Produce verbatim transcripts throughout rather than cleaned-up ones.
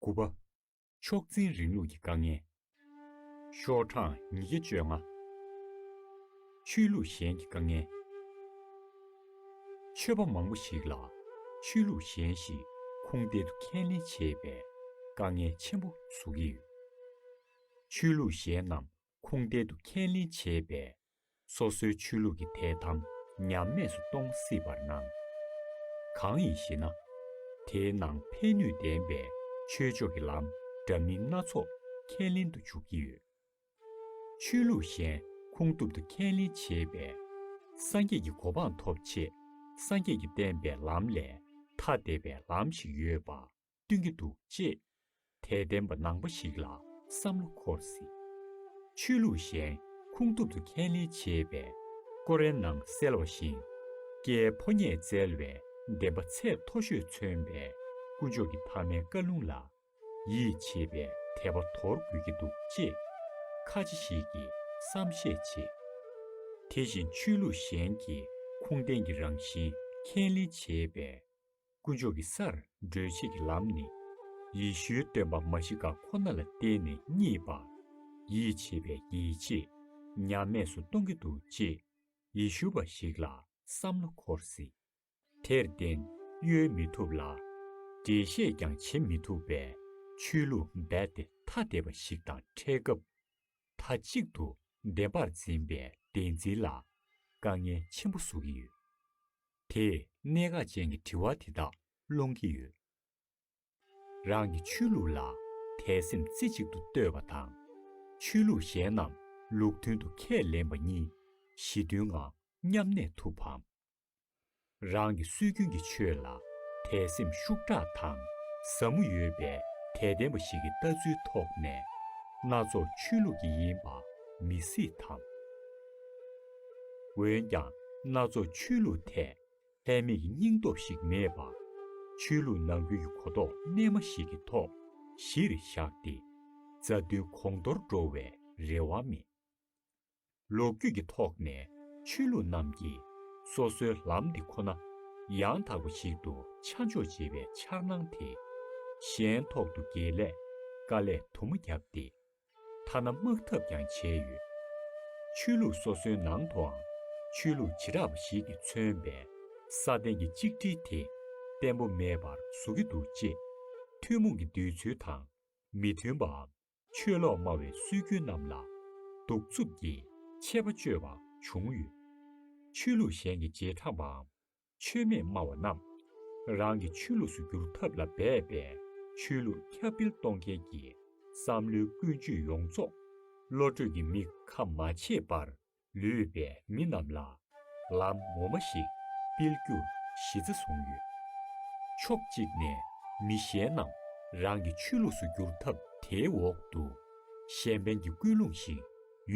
དགུ་པ། ཕྱོགས་འཛིན་རིང་ལུགས་ཀྱི་དཀའ་ངལ། ཤོག་གྲངས་ཉིས་བརྒྱ་བཅོ་ལྔ། ཆོས་ལུགས་གཞན་གྱི་དཀའ་ངལ། ཆོས་པ་མང་པོ་ཞིག་ལ་ཆོས་ལུགས་གཞན་ཞིག་ཁུངས་ལྡན་དུ་ཁས་ལེན་བྱེད་པའི་དཀའ་ངལ་ཆེན་པོ་བཟོ་གི་ཡོད། ཆོས་ལུགས་གཞན་རྣམས་ཁུངས་ལྡན་དུ་ཁས་ལེན་བྱེད་པས། སོ་སོའི་ཆོས་ལུགས་ཀྱི་དད་དམ་ཉམས་དམས་སུ་གཏོང་སྲིད་པར་སྣང་། གང་ཡིན་ཞེ་ན། དེའི་ནང་ཕན་ནུས་ལྡན་པའི་ཆོས་ཕྱོགས་ཀྱི་ལམ་འདྲ་མིན་སྣ་ཚོགས་ཁས་ལེན་དུ་འཇུག་གི་ཡོད། ཆོས་ལུགས་གཞན་ཁུངས་ཐུབ་ཏུ་ཁས་ལེན་བྱེད་པས། སངས་རྒྱས་ཀྱི་གོ་འཕང་ཐོབ་ཆེད་སངས་རྒྱས་ཀྱིས་བསྟན་པའི་ལམ་ལས་ཐ་དད་པའི་ལམ་ཞིག་ཡོད་པ། སྟོན་གྱི་འདུག་ཅེས་དད་ལྡན་པ་ནང་པ་ཞིག་ལ་བསམ་བློ་འཁོར་སྲིད། ཆོས་ལུགས་གཞན་ཁུངས་ཐུབ་ཏུ་ཁས་ལེན་བྱེད་པས། ཀོ་རའི་ནང་གསལ་བ་བཞིན། རྒྱའི་ཕོ་ཉས་བཙལ་བའི་བདེན་པ་ཚད་མཐོ་ཤོས་མཚོན་པའི་དཀོན་མཆོག་གི་ཕ་མའི་བཀའ་ལུང་ལ་ཡིད་ཆེས་པའི་དད་པ་དོར་དགོས་ཀྱི་འདུག་ཅེས་ཁ་ཆེ་ཞིག་གིས་བསམ་ཤེས་བྱེད། དེ་བཞིན་ཆོས་ལུགས་གཞན་གྱི་ཁུངས་ལྡན་གྱི་རང་བཞིན་ཁས་ལེན་བྱེད་པས། དཀོན་མཆོག་གི་སར་བགྲོད་བྱེད་ཀྱི་ལམ་ནི། ཡེ་ཤུའི་སྟོན་པ་མ་ཤི་ཀ་ཁོ་ན་ལ་བརྟེན་ནས་རྙེད་པར། ཡིད་ཆེས་པའི་ཡིད་ཆེས་ཉམས་དམས་སུ་གཏོང་གི་འདུག་ཅེས་ཡེ་ཤུ་པ་ཞིག་ལ་བསམ་བློ་འཁོར་སྲིད། དེར་བརྟེན་གཡོལ་མི་ཐུབ་ལ། འགྲེལ་བཤད་ཀྱང་བྱེད་མི་ཐུབ་པའི་ཆོས་ལུགས་རྦད་དེ་ཐ་དད་པ་ཞིག་དང་འཕྲད་སྐབས། མཐའ་གཅིག་ཏུ་བདེན་པར་འཛིན་པའི་བདེན་འཛིན་ལ་དཀའ་ངལ་ཆེན་པོ་བཟོ་གི་ཡོད། དེས་གནད་འགག་ཅན་གྱི་དྲི་བ་དེ་དག་སློང་གི་ཡོད། རང་གི་ཆོས་ལུགས་ལ་དད་སེམས་རྩེ་གཅིག་ཏུ་གཏོད་པ་དང་། ཆོས་ལུགས་གཞན་རྣམས་ལུགས་མཐུན་དུ་ཁས་ལེན་པ་གཉིས་ཞི་མཐུན་ངང་མཉམ་གནས་ཐུབ་བམ། རང་གི་སྲོལ་རྒྱུན་གྱི་ཆོས་ལ་དད་སེམས་ཤུགས་དྲག་དང་ཟབ་མོ་ཡོད་པའི་དད་ལྡན་པ་ཞིག་གི་ལྟ་ཚུལ་ཐོག་ནས། སྣ་ཚོགས་ཆོས་ལུགས་ཀྱི་ཡིན་པ་མི་སྲིད་དམ། འོན་ཀྱང་། སྣ་ཚོགས་ཆོས་ལུགས་ཐད་ལྷད་མེད་ཀྱི་སྙིང་སྟོབས་ཤིག་མེད་པར། ཆོས་ལུགས་ནང་ཁུལ་གྱི་གོ་རྟོགས་རྣལ་མ་ཞིག་གི་ཐོག་གཞིར་བཞག་སྟེ། མཛའ་མཐུན་གོང་མཐོར་འགྲོ་བའི་རེ་བ་མེད། ལོ་རྒྱུས་ཀྱི་ཐོག་ནས་ཆོས་ལུགས་རྣམས་ཀྱིས་སོ་སོའི་ལམ་འདི་ཁོ་ན་ཡང་དག་པ་ཞིག་ཏུ་ཆ་འཇོག་བྱེད་པའི་འཆར་སྣང་དེ། གཞན་ཐོག་ཏུ་འགེལ་སླད་དཀའ་ལས་དུ་མ་བརྒྱབ་སྟེ། ཐ་ན་དམག་འཐབ་ཀྱང་བྱས་ཡོད། ཆོས་ལུགས་སོ་སོའི་ནང་དུའང་ཆོས་ལུགས་བྱེ་བྲག་པ་ཞིག་གིས་མཚོན་པའི་སྲ་བརྟན་གྱི་གཅིག་སྒྲིལ་དེ་བརྟན་པོ་མེད་པར་བཟོ་གི་འདུག་ཅེས། ཐུན་མོང་གི་འདོད་ཚུལ་དང་མི་མཐུན་པའམ། ཆོས་ལོག་སྨྲ་བའི་སྲོལ་རྒྱུན་རྣམས་ལ་གདུག་རྩུབ་ཀྱིས་ཆད་པ་གཅོད་པ་བྱུང་ཡོད། ཆོས་ལུགས་གཞན་གྱི་རྗེས་འབྲང་པའམ། ཆོས་མེད་སྨྲ་བ་རྣམས་རང་གི་ཆོས་ལུགས་སུ་བསྒྱུར་ཐབས་ལ་འབད་པས། ཆོས་ལུགས་ཁྱབ་སྤེལ་གཏོང་མཁན་གྱི་བསམ་བློའི་ཀུན་སྤྱོད་ཡོངས་རྫོགས་བློ་གྲོས་ཀྱི་མིག་ཁ་མ་ཕྱེས་པར་ལུས་པའི་མི་རྣམས་ལ་ལམ་ངོ་མ་ཞིག་སྤེལ་རྒྱུར་གཞི་རྩ་བཟུང་ཡོད། ཕྱོགས་གཅིག་ནས་མི་གཞན་རྣམས་རང་གི་ཆོས་ལུགས་སུ་བསྒྱུར་ཐབས་དེའི་འོག་ཏུ་གཞན་ཕན་གྱི་ཀུན་སློང་ཞིག་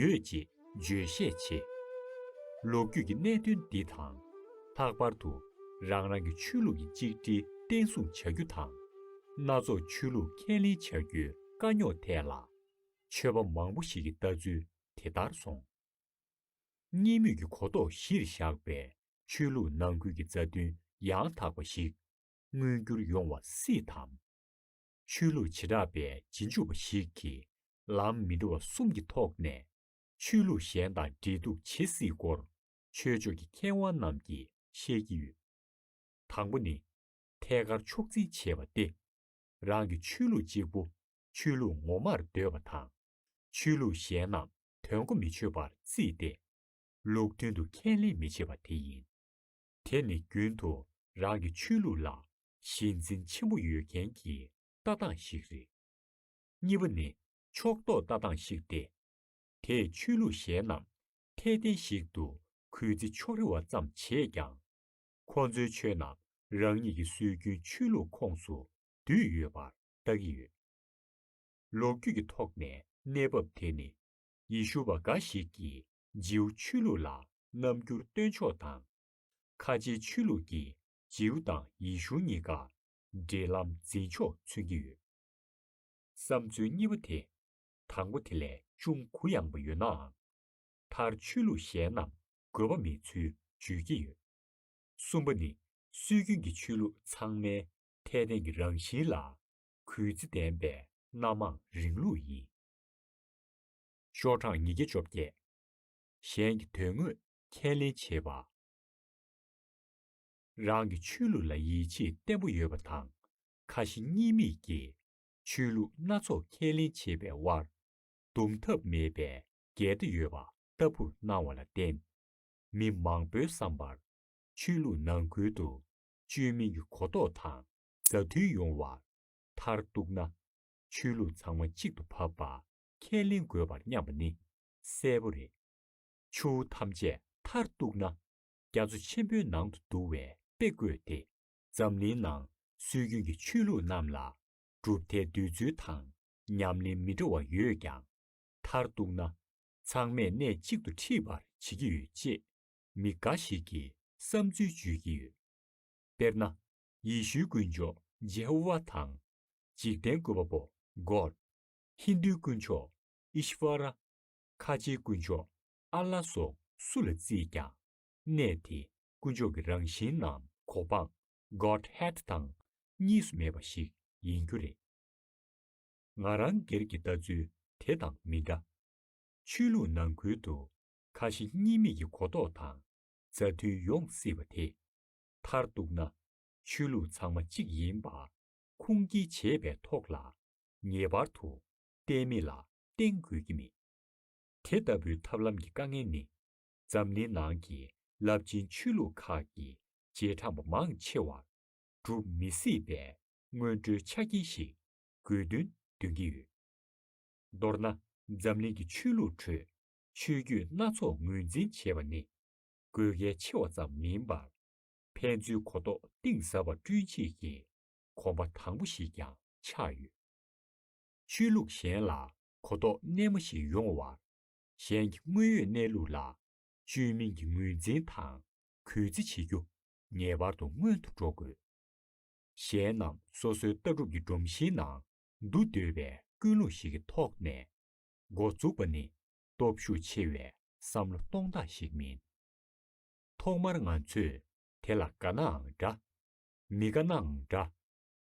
ཡོད་ཅེས་བརྗོད་བཤད་བྱེད། ལོ་རྒྱུས་ཀྱི་གནད་དོན་འདི་དང་། ལྷག་པར་དུ་རང་རང་གི་ཆོས་ལུགས་ཀྱི་གཅིག་སྒྲིལ་བརྟན་སྲུང་བྱ་རྒྱུ་དང་། སྣ་ཚོགས་ཆོས་ལུགས་ཁས་ལེན་བྱ་རྒྱུའི་དཀའ་རྙོག་ཐད་ལ། ཆོས་པ་མང་པོ་ཞིག་གི་ལྟ་ཚུལ་དེ་ལྟར་སོང་། གཉིས་མོས་ཀྱི་གོ་རྟོགས་གཞིར་བཞག་པའི་ཆོས་ལུགས་ནང་ཁུལ་གྱི་རྩ་དོན་ཡང་དག་པ་ཞིག་མངོན་འགྱུར་ཡོང་བ་སྲིད་དམ། ཆོས་ལུགས་བྱེ་བྲག་པའི་རྗེས་འཇུག་པ་ཞིག་གིས་ལམ་མི་འདྲ་བ་གསུམ་གྱི་ཐོག་ནས་ཆོས་ལུགས་གཞན་དང་འབྲེལ་གཏུག་བྱེད་སྲིད་སྐོར་ཆོས་ཕྱོགས་ཀྱི་མཁས་དབང་རྣམས་ཀྱིས་བཤད་ཀྱི་ཡོད། དང་པོ་ནི། ཐད་ཀར་ཕྱོགས་འཛིན་བྱེད་པ་སྟེ། རང་གི་ཆོས་ལུགས་གཅིག་པུ་ཆོས་ལུགས་ངོ་མར་འདོད་པ་དང་། ཆོས་ལུགས་གཞན་རྣམས་དོན་གོ་མི་ཆོད་པར་བརྩིས་ཏེ། ལུགས་མཐུན་དུ་ཁས་ལེན་མི་བྱེད་པ་དེ་ཡིན། དེ་ནི་རྒྱུན་དུ་རང་གི་ཆོས་ལུགས་ལ་གཞི་འཛིན་ཆེན་པོ་ཡོད་མཁན་གྱི་ལྟ་སྟངས་ཤིག་རེད། གཉིས་པ་ནི་ཕྱོགས་གཏོགས་ལྟ་སྟངས་ཤིག་སྟེ། དེས་ཆོས་ལུགས་གཞན་རྣམས་འཐད་ལྡན་ཞིག་ཏུ་གུས་བརྩི་ཕྱོགས་རིས་པ་ཙམ་བྱས་ཀྱང་། ཁོ་ཚོའི་ཆོས་རྣམས་རང་ཉིད་ཀྱི་སྲོལ་རྒྱུན་ཆོས་ལུགས་ཁོངས་སུ་འདུས་ཡོད་པར་ལྟ་གི་ཡོད། ལོ་རྒྱུས་ཀྱི་ཐོག་ནས་གནས་བབ་དེ་ནི། ཡེ་ཤུ་པ་འགའ་ཞིག་གིས་ཇིའུ་ཆོས་ལུགས་ལ་རྣམ་འགྱུར་སྟོན་ཕྱོགས་དང་། ཁ་ཆེའི་ཆོས་ལུགས་ཀྱིས་ཇིའུ་དང་ཡེ་ཤུ་གཉིས་ཀ་འབྲེལ་ལམ་འཛིན་ཕྱོགས་མཚོན་གྱི་ཡོད། བསམ་ཚུལ་གཉིས་པ་དེ། དང་པོ་དེ་ལས་ཅུང་གུ་ཡངས་པ་ཡོད་ནའང་། མཐར་ཆོས་ལུགས་གཞན་རྣམས་དགོས་པ་མེད་ཚུལ་བརྗོད་ཀྱི་ཡོད། གསུམ་པ་ནི། སྲོལ་རྒྱུན་གྱི་ཆོས་ལུགས་ཚང་མའི་འཐད་ལྡན་གྱི་རང་བཞིན་ལ། གུས་བརྩི་ལྡན་པའི་སྣ་མང་རིང་ལུགས་ཡིན། ཤོག་གྲངས་ཉིས་བརྒྱ་བཅོ་བརྒྱད། གཞན་གྱི་དོན་དངོས་ཁས་ལེན་བྱེད་པ། རང་གི་ཆོས་ལུགས་ལ་ཡིད་ཆེས་བརྟན་པོ་ཡོད་པ་དང་། ཁ་ཞེ་གཉིས་མེད་ཀྱིས་ཆོས་ལུགས་སྣ་ཚོགས་ཁས་ལེན་བྱེད་པའི་དབར་འདུམ་ཐབས་མེད་པའི་འགལ་ཟླ་ཡོད་པ་ལྟ་བུར་སྣང་བ་ལ་བརྟེན། མི་མང་པོའི་བསམ་པར་ཆོས་ལུགས་ནང་ཁུལ་དུ་བཅོས་མིན་གྱི་གོ་རྟོགས་དང་མཛའ་མཐུན་ཡོང་བར་མཐར་གཏུགས་ན། ཆོས་ལུགས་ཚང་མ་གཅིག་ཏུ་ཕབ་པ་ཁས་ལེན་དགོས་པར་སྙམ་པ་ནི་གསལ་པོ་རེད། ཆུ་བོ་ཐམས་ཅད་མཐར་གཏུགས་ན། རྒྱ་མཚོ་ཆེན་པོའི་ནང་དུ་བསྡུ་བའི་དཔེ་བཀོད་དེ། འཛམ་གླིང་ནང་སྲོལ་རྒྱུན་གྱི་ཆོས་ལུགས་རྣམས་ལ་གྲུབ་མཐའི་འདོད་ཚུལ་དང་ཉམས་ལེན་མི་འདྲ་བ་ཡོད་ཀྱང་། མཐར་གཏུགས་ན། ཚང་མས་གནས་གཅིག་ཏུ་ཁྲིད་པར་བྱེད་ཀྱི་ཡོད་ཅེས་མི་འགའ་ཞིག་གིས་བསམ་ཚུལ་བརྗོད་ཀྱི་ཡོད། དཔེར་ན། ཡེ་ཤུའི་དཀོན་མཆོག་ཇེ་ཧོ་ཝཱ་དང་། འཇིག་རྟེན་བཀོད་པ་པོ་གོཌ། ཧིན་རྡུའི་དཀོན་མཆོག་ཨིཤ་ཝ་ར། ཁ་ཆེའི་དཀོན་མཆོག་ཨ་ལ་སོགས་སུ་ལ་བརྩིས་ཀྱང་། གནས་དེ་དཀོན་མཆོག་གི་རང་བཞིན་ནམ་གོ་འཕང་གོཌ་ཧེཌ་དང་གཉིས་སུ་མེད་པ་ཞིག་ཡིན་རྒྱུ་རེད། ང་རང་སྒེར་གྱི་ལྟ་ཚུལ་དེ་དང་མི་འདྲ། ཆོས་ལུགས་ནང་ཁུལ་དུ་ཁ་ཞེ་གཉིས་མེད་ཀྱི་གོ་རྟོགས་དང་མཛའ་མཐུན་ཡོང་སྲིད་པ་དེ། མཐར་གཏུགས་ན་ཆོས་ལུགས་ཚང་མ་གཅིག་ཡིན་པ་ཁུངས་སྐྱེལ་བྱས་པའི་ཐོག་ལ་ངེས་པར་དུ་བརྟེན་མིན་ལ་བརྟེན་དགོས་ཀྱི་མེད། དེ་ལྟ་བུའི་ཐབས་ལམ་གྱི་དཀའ་ངལ་ནི་འཛམ་གླིང་ནང་གི་རླབས་ཆེན་ཆོས་ལུགས་ཁག་གི་རྗེས་འབྲང་པ་མང་ཆེ་བར་གྲུབ་མི་སྲིད་པའི་སྔོན་འགྲོའི་ཆ་རྐྱེན་ཞིག་དགོས་དོན་འདོན་གྱི་ཡོད། མདོར་ན། འཛམ་གླིང་གི་ཆོས་ལུགས་ཁྲོད་ཆོས་བརྒྱུད་སྣ་ཚོགས་ངོས་འཛིན་བྱེད་པ་ནི་དགོས་གལ་ཆེ་བ་ཙམ་མིན་པར། ཕན་ཚུན་གོ་རྟོགས་གཏིང་ཟབ་པ་བསྐྲུན་ཆེད་ཀྱི་གོམ་པ་དང་པོ་ཞིག་ཀྱང་ཆགས་ཡོད། ཆོས་ལུགས་གཞན་ལ་གོ་རྟོགས་རྣལ་མ་ཞིག་ཡོང་བར། གཞན་གྱི་དངོས་ཡོད་གནས་ལུགས་ལ་བཅོས་མིན་གྱི་ངོས་འཛིན་དང་གུས་བརྩི་བྱེད་རྒྱུ་ངེས་པར་དུ་སྔོན་དུ་འགྲོ་དགོས། གཞན་རྣམས་སོ་སོའི་ལྟ་གྲུབ་ཀྱི་སྒྲོམ་གཞིའི་ནང་བསྡུ་འདོད་པའི་ཀུན་སློང་ཞིག་གི་ཐོག་ནས་འགོ་འཛུགས་པ་ནི་སྟོབས་ཤུགས་ཆེ་བའི་བསམ་བློ་གཏོང་སྟངས་ཤིག་མིན། ཐོག་མར་ང་ཚོས་དེ་ལ་དགའ་ནའང་འདྲ། མི་དགའ་ནའང་འདྲ།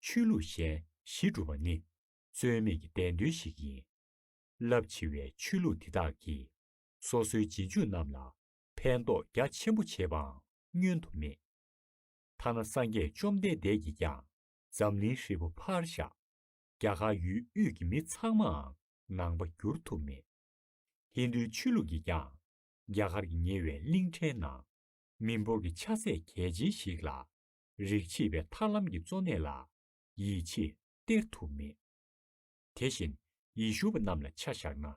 ཆོས་ལུགས་གཞན་གཞི་གྲུབ་པ་ནི་རྩོད་མེད་ཀྱི་བདེན་དོན་ཞིག་ཡིན། རླབས་ཆེ་བའི་ཆོས་ལུགས་འདི་དག་གིས་སོ་སོའི་རྗེས་འཇུག་རྣམས་ལ་ཕན་ཐོགས་རྒྱ་ཆེན་པོ་བྱས་པའང་བསྙོན་དུ་མེད། ཐ་ན་སངས་རྒྱས་བཅོམ་ལྡན་འདས་ཀྱིས་ཀྱང་འཛམ་གླིང་ཧྲིལ་པོ་ཕར་བཞག་རྒྱ་གར་ཡུལ་དབུས་ཀྱི་མི་ཚང་མའང་ནང་པ་བསྒྱུར་ཐུབ་མེད། ཧིན་རྡུའི་ཆོས་ལུགས་ཀྱིས་ཀྱང་རྒྱ་གར་གྱི་ཉེ་བའི་གླིང་ཕྲན་ནང་མི་འབོར་གྱི་ཆ་ཚད་གལ་ཆེན་ཞིག་ལ་རིགས་གཅིག་པའི་ཐར་ལམ་གྱི་གཙོ་གནད་ལ་ཡིད་ཆེས་སྟེར་ཐུབ་མེད། དེ་བཞིན་ཡེ་ཤུ་པ་རྣམས་ལ་ཆ་བཞག་ན།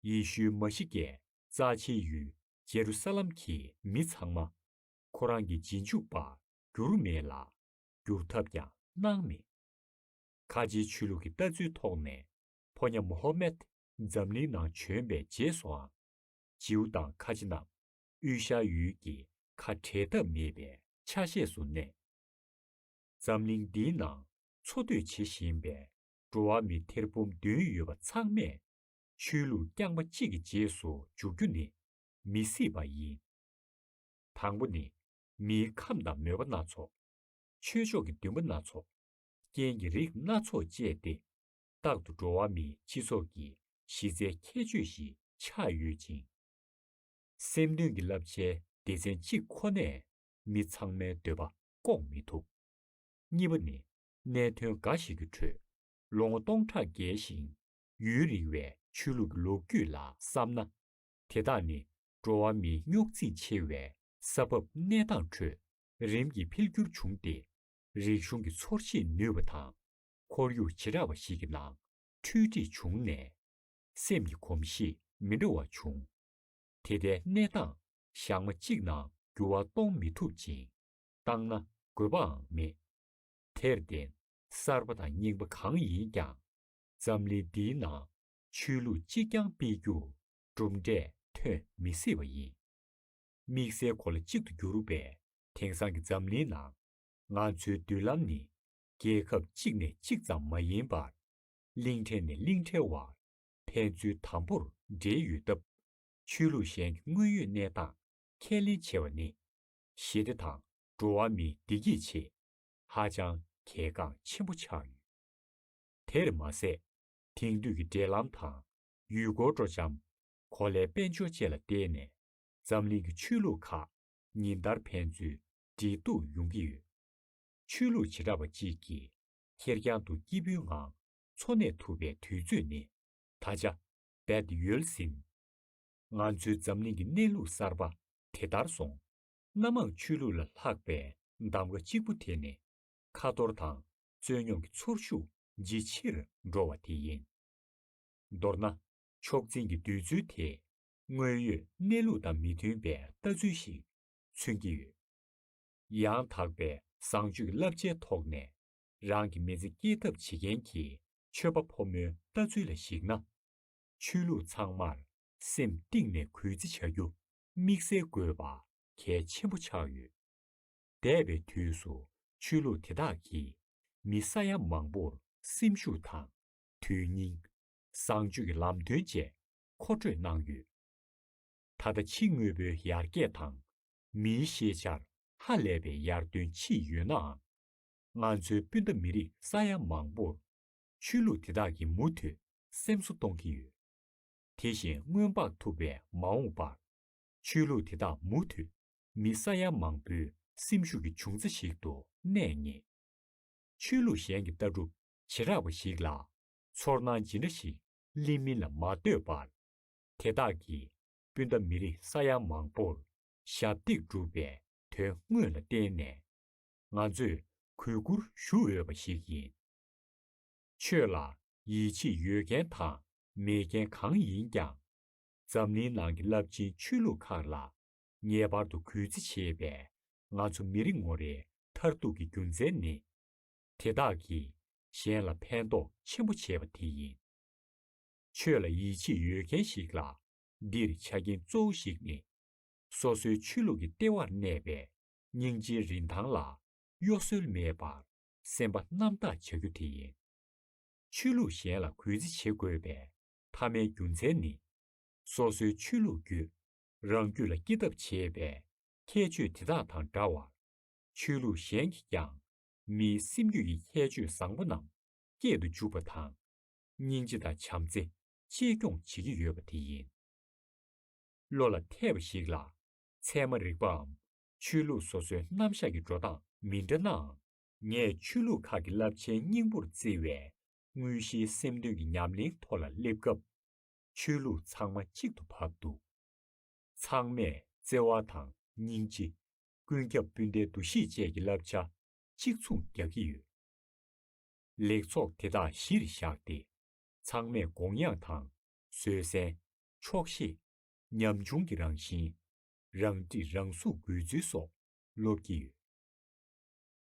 ཡེ་ཤུའི་མ་ཤི་ཀའི་རྩ་ཆེའི་ཡུལ་ཇེ་རུ་ས་ལམ་གྱི་མི་ཚང་མ་ཁོ་རང་གི་རྗེས་འཇུག་པར་གྱུར་མེད་ལ། འགྱུར་ཐབས་ཀྱང་གནང་མེད། ཁ་ཆེའི་ཆོས་ལུགས་ཀྱི་ལྟ་ཚུལ་ཐོག་ནས་ཕོ་ཉ་མོ་ཧོ་མེད་འཛམ་གླིང་ནང་བྱོན་པའི་རྗེས་སུའང་། ཇིའུ་དང་ཁ་ཆེ་རྣམས་དབུས་ཤར་ཡུལ་གྱི་ཁ་བྲལ་ཐབས་མེད་པའི་ཆ་ཤས་སུ་གནས། འཛམ་གླིང་འདིའི་ནང་འཚོ་སྡོད་བྱེད་བཞིན་པའི་འགྲོ་བ་མི་ཐེར་འབུམ་བདུན་ཡོད་པ་ཚང་མས་ཆོས་ལུགས་རྐྱང་པ་གཅིག་གི་རྗེས་སུ་འཇུག་རྒྱུ་ནི་མི་སྲིད་པ་ཡིན། དང་པོ་ནི། མིའི་ཁམས་དང་མོས་པ་སྣ་ཚོགས། ཆོས་ཕྱོགས་ཀྱི་འདུན་པ་སྣ་ཚོགས། རྐྱེན་གྱི་རིགས་སྣ་ཚོགས་བཅས་ཏེ། རྟག་ཏུ་འགྲོ་བ་མིའི་སྤྱི་ཚོགས་ཀྱི་གཞི་རྩའི་ཁྱད་ཆོས་ཤིག་ཆགས་ཡོད་ཅིང་། སེམས་དོན་གྱི་བསླབ་བྱའི་སྡེ་ཚན་གཅིག་ཁོ་ནས་མི་ཚང་མའི་འདོད་པ་སྐོང་མི་ཐུབ། གཉིས་པ་ནི། གནད་དོན་འགའ་ཞིག་གི་ཁྲོད་ལོ་ངོ་སྟོང་ཕྲག་བརྒལ་ཞིང་ཡུན་རིང་བའི་ཆོས་ལུགས་ཀྱི་ལོ་རྒྱུས་ལ་བསམ་ན། དེ་དག་ནི་འགྲོ་བ་མིའི་རྙོག་འཛིང་ཆེ་བའི་ས་བབ་གནས་སྟངས་ཁྲོད་རིམ་གྱིས་འཕེལ་འགྱུར་བྱུང་སྟེ། རིག་གཞུང་གི་ཚོར་ཤེས་ནུས་པ་དང་ཁོར་ཡུག་བྱེ་བྲག་པ་ཞིག་གི་ནང་འཁྲུལ་སྒྲིག་བྱུང་ནས། སེམས་ཀྱི་གོམས་གཤིས་མི་འདྲ་བ་བྱུང་། དེ་ལྟའི་གནས་སྟངས་ཞག་མ་གཅིག་ནང་འགྱུར་བ་གཏོང་མི་ཐུབ་ཅིང་། བཏང་ན་དགོས་པའང་མེད། དེར་བརྟེན་གསར་པ་དང་རྙིང་པ་གང་ཡིན་ཀྱང་། འཛམ་གླིང་འདིའི་ནང་ཆོས་ལུགས་གཅིག་རྐྱང་སྤེལ་རྒྱུར་གྲུབ་འབྲས་ཐོན་མི་སྲིད་པ་ཡིན། དམིགས་བསལ་གོ་ལ་གཅིག་ཏུ་གྱུར་པའི་དེང་སང་གི་འཛམ་གླིང་ནང་། ང་ཚོའི་མདུན་ལམ་ནི་རྒྱལ་ཁབ་གཅིག་ནས་གཅིག་ཙམ་མ་ཡིན་པར། གླིང་ཕྲན་ནས་གླིང་ཕྲན་བར་ཕན་ཚུན་དམ་པོར་འབྲེལ་ཡོད་སྟབས། ཆོས་ལུགས་གཞན་གྱི་དངོས་ཡོད་གནས་སྟངས་ཁས་ལེན་བྱེད་པ་ནི། ཞི་བདེ་དང་འགྲོ་བ་མིའི་བདེ་སྐྱིད་ཆེད་ཧ་ཅང་གལ་འགངས་ཆེན་པོ་ཆགས་ཡོད། དེར་མ་ཟད། དེང་དུས་ཀྱི་འབྲེལ་ལམ་དང་ཡུལ་སྐོར་སྤྲོ་འཆམ། གོ་ལའི་དཔལ་འབྱོར་བཅས་ལ་བརྟེན་ནས་འཛམ་གླིང་གི་ཆོས་ལུགས་ཁག་ཉིན་ལྟར་ཕན་ཚུན་འབྲེལ་གཏུག་ཡོང་གི་ཡོད། ཆོས་ལུགས་བྱེ་བྲག་པ་གཅིག་གིས་ཁེར་རྐྱང་དུ་སྐྱིད་པོའི་ངང་འཚོ་གནས་ཐུབ་པའི་དུས་ཚོད་ནི་ད་ཆ་རྦད་དེ་ཡོལ་ཟིན། ང་ཚོའི་འཛམ་གླིང་གི་གནས་ལུགས་གསར་པ་དེ་ལྟར་སོང་། སྣ་མང་ཆོས་ལུགས་ལ་ལྷག་པའི་གདམ་ག་གཅིག་པུ་དེ་ནི་ཁ་འཐོར་དང་རྩོད་རྙོག་གི་ཚོར་ཤུགས་ཇེ་ཆེར་འགྲོ་བ་དེ་ཡིན། མདོར་ན། ཕྱོགས་འཛིན་གྱི་འདོད་ཚུལ་དེ་དངོས་ཡོད་གནས་ལུགས་དང་མི་མཐུན་པའི་ལྟ་ཚུལ་ཞིག་མཚོན་གྱི་ཡོད། ཡང་དག་པའི་བཟང་སྤྱོད་ཀྱི་བསླབ་བྱའི་ཐོག་ནས་རང་གི་མི་ཚེ་སྐྱེལ་ཐབས་བྱེད་མཁན་གྱི་ཆོས་པ་ཕོ་མོའི་ལྟ་ཚུལ་ལ་གཞིགས་ན། ཆོས་ལུགས་ཚང་མར་སེམས་གཏིང་ནས་གུས་བརྩི་བྱ་རྒྱུ་དམིགས་བསལ་དགོས་པ་གལ་ཆེན་པོ་ཆགས་ཡོད། འདས་པའི་དུས་སུ་ཆོས་ལུགས་དེ་དག་གིས་མི་ས་ཡ་མང་པོར་སེམས་ཤུགས་དང་། དོན་སྙིང་། བཟང་སྤྱོད་ཀྱི་ལམ་སྟོན་བཅས་མཁོ་སྤྲོད་གནང་ཡོད། ད་ལྟ་ཕྱི་དངོས་པོའི་ཡར་རྒྱས་དང་མིའི་ཤེས་བྱར་ཧ་ལས་པའི་ཡར་ཐོན་ཕྱིན་ཡོད་ནའང་། ང་ཚོའི་སྤུན་ཟླ་མི་རིགས་ས་ཡ་མང་པོར་ཆོས་ལུགས་དེ་དག་གིས་མུ་མཐུད་སེམས་གསོ་གཏོང་གི་ཡོད། དེ་བཞིན་སྔོན་དཔག་ཐུབ་པའི་མ་འོངས་པར། ཆོས་ལུགས་དེ་དག་མུ་མཐུད་མི་ས་ཡ་མང་པོའི་སེམས་ཤུགས་ཀྱི་འབྱུང་རྩ་ཞིག་ཏུ་གནས་ངེས། ཆོས་ལུགས་གཞན་གྱི་ལྟ་གྲུབ་བྱེ་བྲག་པ་ཞིག་ལ་ཚོར་སྣང་ཇི་འདྲ་ཞིག་སླེབས་མིན་ལ་མ་ལྟོས་པར། དེ་དག་གིས་སྤུན་ཟླ་མི་རིགས་ས་ཡ་མང་པོར་ཞབས་འདེགས་སྒྲུབ་པའི་དོན་དངོས་ལ་བརྟེན་ནས་ང་ཚོས་གུས་བཀུར་ཞུ་འོས་པ་ཞིག་ཡིན། ཆོས་ལ་ཡིད་ཆེས་ཡོད་མཁན་དང་མེད་མཁན་གང་ཡིན་ཀྱང་། འཛམ་གླིང་ནང་གི་རླབས་ཆེན་ཆོས་ལུགས་ཁག་ལ་ངེས་པར་དུ་གུས་བརྩི་བྱེད་པའི་ང་ཚོ་མི་རེ་ངོ་རེའི་མཐར་ཐུག་གི་རྒྱུ་མཚན་ནི། དེ་དག་གིས་གཞན་ལ་ཕན་ཐོགས་ཆེན་པོ་བྱེད་པ་དེ་ཡིན། ཆོས་ལ་ཡིད་ཆེས་ཡོད་མཁན་ཞིག་ལ་འདིར་ཆ་རྐྱེན་གཙོ་བོ་ཞིག་ནི། སོ་སོའི་ཆོས་ལུགས་ཀྱི་ལྟེ་བར་གནས་པའི་སྙིང་རྗེའི་རིན་ཐང་ལ་གཡོ་ཟོལ་མེད་པར་སེམས་པ་རྣམ་དག་བྱ་རྒྱུ་དེ་ཡིན། ཆོས་ལུགས་གཞན་ལ་གུས་བརྩི་བྱེད་དགོས་པའི་མཐའ་མའི་རྒྱུ་མཚན་ནི། སོ་སོའི་ཆོས་ལུགས་བརྒྱུད་རང་རྒྱུད་ལ་སྐྱེ་ཐབས་བྱེད་པའི་ཁྱད་ཆོས་དེ་དག་དང་འདྲ་བར། ཆོས་ལུགས་གཞན་གྱིས་ཀྱང་མིའི་སེམས་རྒྱུད་ཀྱི་ཁྱད་ཆོས་བཟང་པོ་རྣམས་སྐྱེད་དུ་འཇུག་པ་དང་། སྙིང་རྗེ་དང་བྱམས་བརྩེ་གཅེས་སྐྱོང་བྱེད་ཀྱི་ཡོད་པ་དེ་ཡིན། བློ་ལ་འཐད་པ་ཞིག་ལ། ཚད་མ་རིག་པའམ་ཆོས་ལུགས་སོ་སོའི་རྣམ་གཞག་གི་འགྲོ་སྟངས་མི་འདྲ་ནའང་། ངས་ཆོས་ལུགས་ཁག་གི་རླབས་ཆེན་སྙིང་པོར་བརྩི་བའི་དངོས་གཞིའི་སེམས་དོན་གྱི་ཉམས་ལེན་ཐོག་ལ་སླེབས་སྐབས། ཆོས་ལུགས་ཚང་མ་གཅིག་ཏུ་བབས་འདུག། ཚང་མས་བརྩེ་བ་དང་སྙིང་རྗེ། ཀུན་ཁྱབ་སྤུན་ཟླའི་འདུ་ཤེས་བཅས་ཀྱི་བསླབ་བྱ་གཅིག་མཚུངས་རྒྱག་གི་ཡོད། ལེགས་ཚོགས་དེ་དག་གཞིར་བཞག་སྟེ། ཚང་མས་དགོངས་ཡངས་དང་བཟོད་བསྲན། ཆོག་ཤེས། ཉམ་ཆུང་གི་རང་བཞིན། རང་སྒྲིག་རང་གཟུགས་དགོས་ཚུལ་སོགས་སློབ་ཀྱི་ཡོད།